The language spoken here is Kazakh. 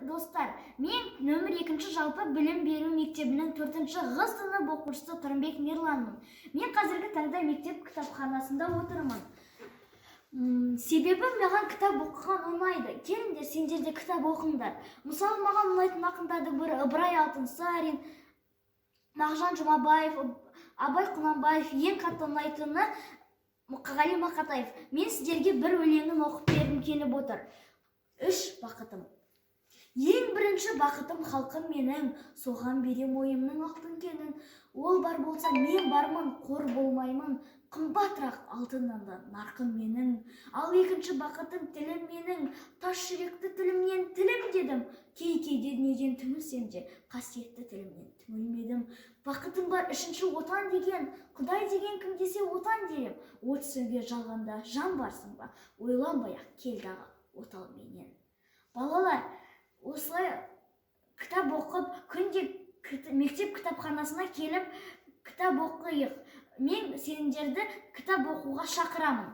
Достар, мен нөмір екінші жалпы білім беру мектебінің төртінші Ғ сынып оқушысы Тұрымбек Мирланмын. Мен қазіргі таңда мектеп кітапханасында отырмын. Себебі маған кітап оқыған ұнайды. Келіңдер, сендер де кітап оқыңдар. Мысалы, маған ұнайтын ақындардың бірі Ыбырай Алтынсарин, Мағжан Жұмабаев, Абай Құнанбаев, ең қатты ұнайтыны Мұқағали Мақатаев. Мен сіздерге бір өлеңін оқып бергім келіп отыр. Үш бақытым. Ең бірінші бақытым — халқым менің, соған берем ойымның алтын кенін. Ол бар болса, мен бармын, қор болмаймын, қымбатырақ алтыннан да нарқым менің. Ал екінші бақытым — тілім менің, тас жүректі тілімнен тілім дедім. Кей кейде дүниеден түңілсем де, қасиетті тілімнен түңілмедім. Бақытым бар үшінші, Отан деген. Құдай деген кім десе, Отан дерем. От сөнген жалғанда жан барсың ба, ойланбай ақ кел дағы отал менен. Балалар, осылай кітап оқып, күнде мектеп кітапханасына келіп кітап оқиық. Мен сендерді кітап оқуға шақырамын.